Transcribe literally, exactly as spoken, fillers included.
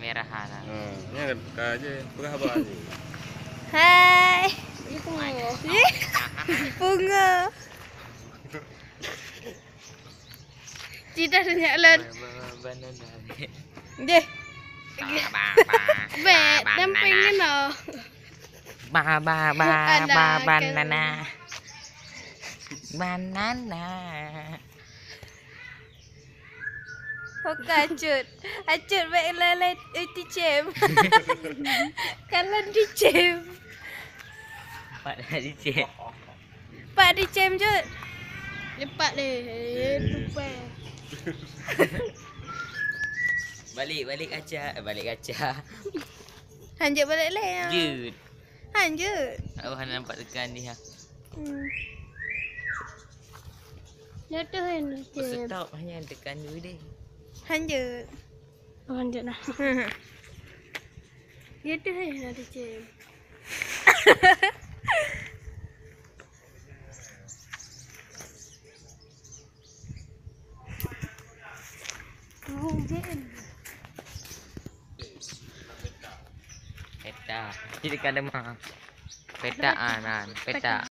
Daerah hana. Ha, nyan ka je, peugah haba je. Hai. Ih, pungo. Ih, pungo. Cita seunyak lôn. Ba-, ba-, banana. Deh. Ba, ba, ba, Bek, ba, nampak banana. Ngeno. Ba, ba, ba, Alah, ba, kan. Banana. Banana. Ho ka Cut. Acut bèk lalai, eh, ticem. Kalon ticem. Pat ticem. Pat ticem, Cut. Lepak deh. Eh, tupai. Balik, balik kaca. Eh, balik kaca. Hanjeuet balik lé, ya. Jeuet. Hanjeuet. Awak hana nampak tekan dia. Hmm. Jatuh kan, Cem? Stop, hanya tekan dulu deh. Hanjeuet. Oh, hanjeuet dah. Jatuh kan, ada Cem. Peta. Jadi kada mah. Peta, ah, nan, peta.